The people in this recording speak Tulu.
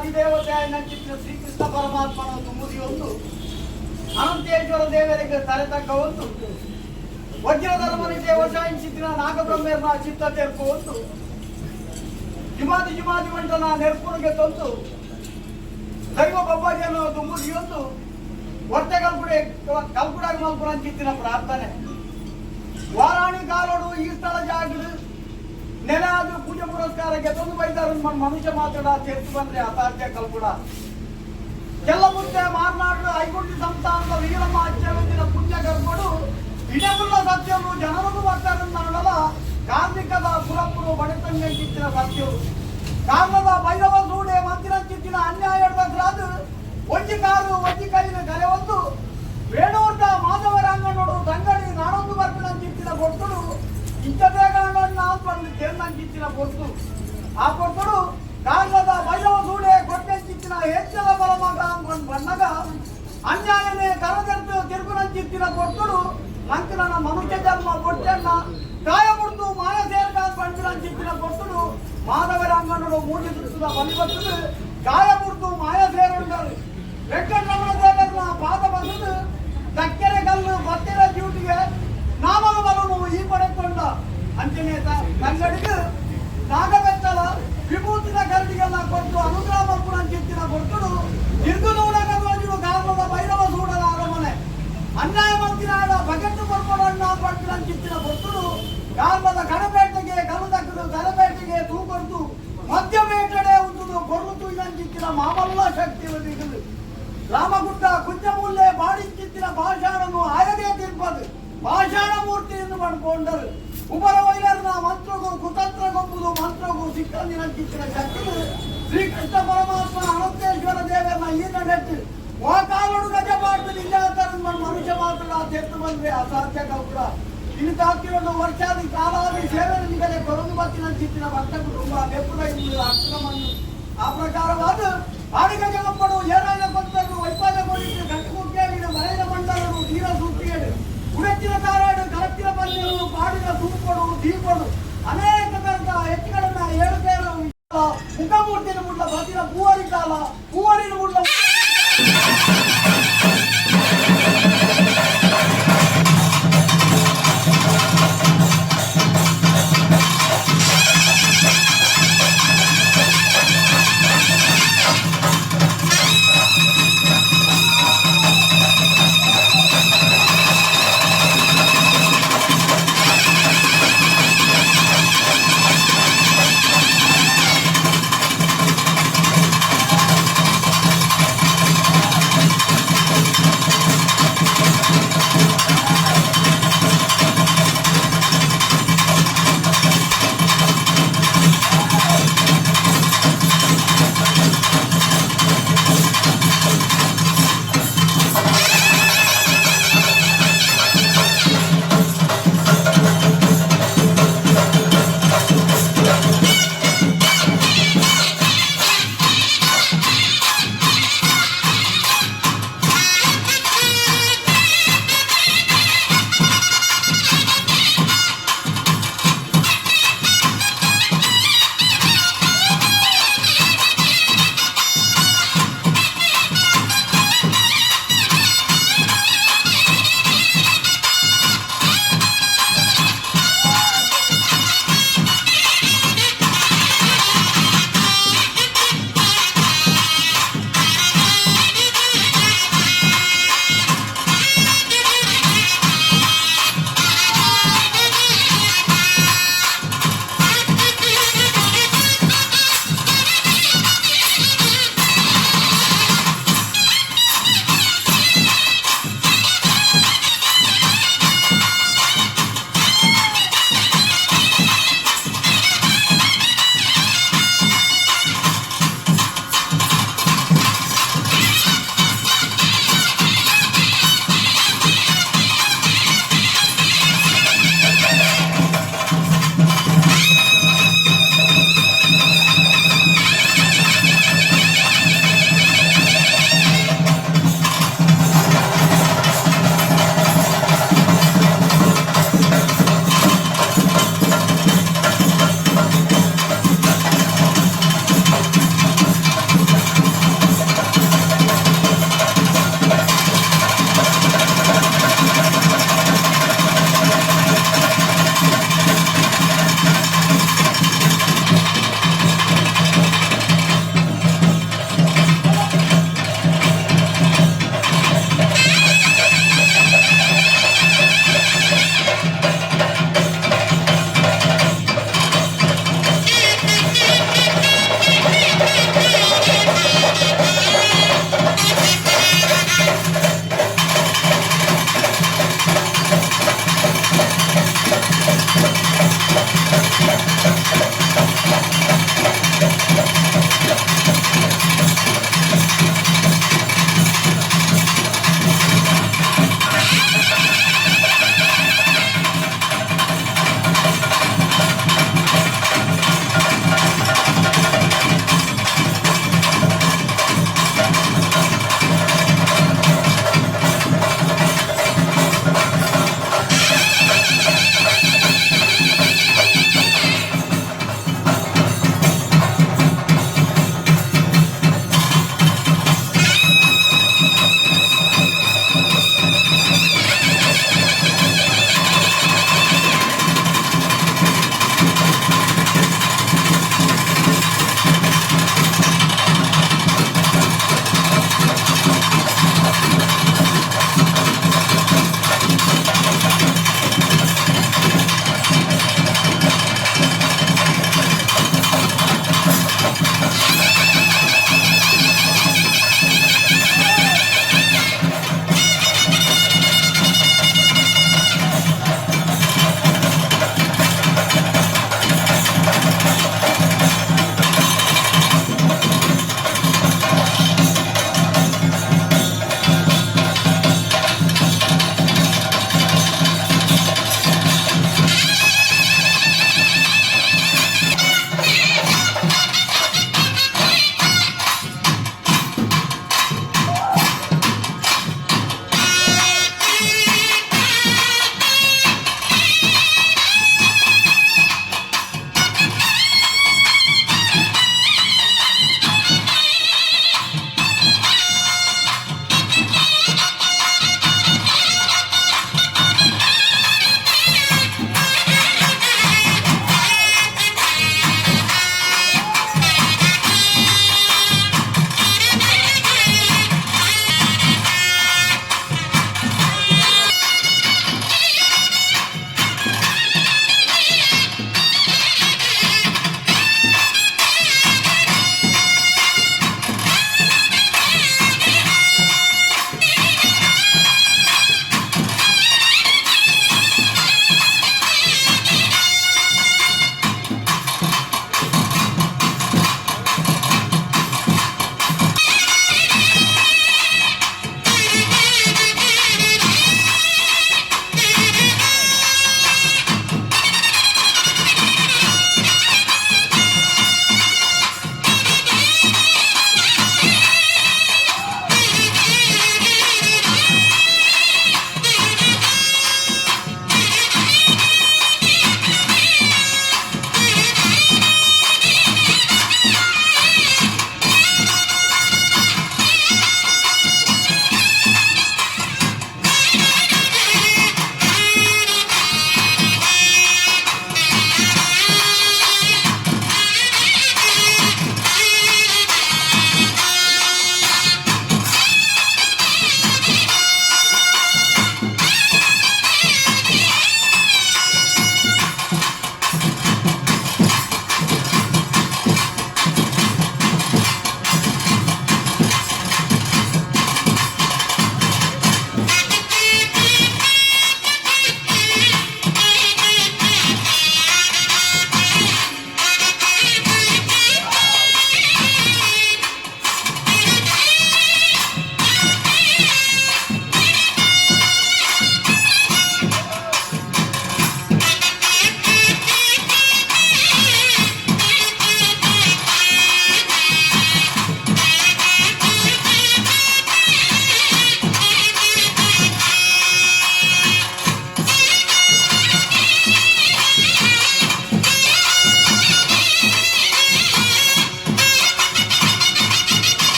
ಅಧಿದೇವತೆ ನಂಚಿತ್ತಿನ ಶ್ರೀಕೃಷ್ಣ ಪರಮಾತ್ಮನ ದುಮ್ಮುದಿಯೊಂದು ಅನಂತೇಶ್ವರ ದೇವರಿಗೆ ತಲೆ ತಕ್ಕ ಒಂದು ವಜ್ರಧರ್ಮನಿ ದೇವಶಾಯಿಸಿದ್ದಿನ ನಾಗಬ್ರಹ್ಮೇರ್ನ ಚಿತ್ತ ತೆರ್ಕುವಂತು ಜಿಮಾದಿ ಜಿಮಾದಿ ಮಂಟನ ನೆರ್ಪುನಿಗೆ ತಂದು ದೈವ ಬೊಬ್ಬಾಜಿಯನ್ನು ದುಮ್ಮುದಿಯೊಂದು ವರ್ತೆ ಕಲ್ಪುಡೆ ಕಲ್ಪುಡಾಗ ಮಲ್ಪುರಂಚಿತ್ತಿನ ಪ್ರಾರ್ಥನೆ. ವಾರಾಣಿ ಕಾಲೋಡು ಈ ಸ್ಥಳ ಜಾಗಡು ನೆಲ ಅದು ಪೂಜೆ ಪುರಸ್ಕಾರಕ್ಕೆ ತಂದು ಬೈದಾರ. ಮನುಷ್ಯ ಮಾತಾಡ ತೆರ್ತು ಬಂದ್ರೆ ಅಸಾಧ್ಯ ಕಲ್ಪುಡ. ಕೆಲ್ಲಮುತ್ತೆ ಮಾರ್ನಾಡು ಐಗುಂಡಿ ಸಂಸ್ಥಾನದ ವೀರಮ್ಮ ಅಚ್ಚವೆಂದಿನ ಪುಣ್ಯ ಗರ್ಭಡು ಇಡಬುಲ್ಲ ಸತ್ಯವು ಜನರದು ಬರ್ತಾರನ್ನಲ್ಲ. ಕಾರ್ಮಿಕದ ಪುರಪ್ಪುರು ಬಡತಂಗಿತ್ತಿನ ಸತ್ಯವು ಕಾರಣದ ಭೈರವ ಸೂಡೆ ಮಂದಿರಂಚಿತ್ತಿನ ಅನ್ಯಾಯ ರಾದು ಒಂಜಿ ಕಾರು ಒಂಜಿ ಕೈನ ಕಲೆ ಒಂದು ವೇಣೂರ್ದ ಮಾಧವರಂಗನೋಡು ತಂಗಡಿ ನಾನೊಂದು ಬರ್ಪಿನಂಚಿತ್ತಿನ ಕೊಡ್ತುಡು ಇಂಚದೇಗಾಂಡನ್ನ ಬಂದು ಕೇಂದ್ರಂಚಿತ್ತಿನ పొత్తు. ಆ పొత్తుడు ಕಾರ್ಲದ ಭೈರವ ಸೂಡೆ ಕೊಟ್ಟೆಂಚಿತ್ತಿನ ಹೆಚ್ಚಳ ಬಲಮಗ ಬಣ್ಣಗ ಅನ್ಯಾಯನೇ ಕರದೆರ್ತು ತಿರುಗುನಂಚಿತ್ತಿನ పొత్తుడు ಮಂಕಿನ ಮನುಷ್ಯ ಜನ್ಮ పొట్టెన్న ಕಾಯముడుతూ మాయ ಸೇರ್ಕ పంపినంచిತ್ತಿನ పొత్తుడు ಮಾಧವರಂಗనుడు ಮೂಜಿ ದುಡಿಸುದ ಬಲಿಬತ್ತುದು ಗಾಯముడుతూ ಮಾಯ ಸೇರುಂಡರು. ವೆಂಕಟರಮಣ ದೇವರನ ಪಾದ ಬಸದು ದಕ್ಕೆರೆ ಕಲ್ಲು ಬತ್ತಿರ ಡ್ಯೂಟಿಗೆ ನಾಮನ ಬಲನು ಈ ಪಡೆಕೊಂಡ ಅಂಚನೆ ತಂಗಡಿಗೆ ನಾಗಬೆತ್ತಲ ವಿಭೂತಿನ ಕರಡಿಗೆಲ್ಲ ಕೊಟ್ಟು ಅನುಗ್ರಹ ಮಲ್ಪುನಂಚಿತ್ತಿನ ಕೊಟ್ಟುಡು ತಿರುಗುನೂಲಕ ರೋಜುಡು ಕಾರಣದ ಭೈರವ ಸೂಡನ ಅರಮನೆ ಅನ್ಯಾಯ ಮಂತಿನಾಡ ಬಗೆಟ್ಟು ಕೊಡ್ಕೊಡಣ್ಣ ಪಡ್ಪಿನಂಚಿತ್ತಿನ ಕೊಟ್ಟುಡು ಕಾರಣದ ಕಡಪೇಟೆಗೆ ಕಲ್ಲು ತಕ್ಕದು ತಲಪೇಟೆಗೆ ತೂಕೊಡ್ತು ಮಧ್ಯಪೇಟೆಡೆ ಉಂಟುದು ಕೊರ್ಲು ತೂಯಿನಂಚಿತ್ತಿನ ಮಾಮಲ್ಲ ಶಕ್ತಿ ಒದಗಿದು ರಾಮಗುಡ್ಡ ಕುಂಜಮೂಲ್ಲೆ ಬಾಡಿಂಚಿತ್ತಿನ ಭಾಷಾಣನು ಆಯದೇ ತಿರ್ಪದು ಭಾಷಾಣ ಮೂರ್ತಿಯನ್ನು ಪಡ್ಕೊಂಡರು. ಉಪರ ವೈರರ್ನ ಮಂತ್ರಗೂ ಕುತಂತ್ರ ಗೊಂಬುದು ಮಂತ್ರಗೂ ಸಿಕ್ಕಂದಿನಂಚಿತ್ತಿನ ಶಕ್ತಿಗೆ ಶ್ರೀಕೃಷ್ಣ ಪರಮಾತ್ಮ ಅನಂತೇಶ್ವರ ದೇವರನ್ನ ಈ ನಡೆಟ್ಟು ವಾಕಾಲುಡು ಗಜಪಾಟು ನಿಜಾತರ ಮನುಷ್ಯ ಮಾತ್ರ ತೆತ್ತು ಬಂದ್ರೆ ಅಸಾಧ್ಯ ಕಲ್ಪುಡ. ಇನ್ನು ತಾಕಿರೋದು ವರ್ಷಾದಿ ಕಾಲಾದಿ ಸೇವೆ ನಿಗಲೆ ಕೊರದು ಬತ್ತಿನಂಚಿತ್ತಿನ ಭಕ್ತ ಕುಟುಂಬ ಬೆಪ್ಪುದ ಅಕ್ಷರಮನ್ನು ಆ ಪ್ರಕಾರವಾದ.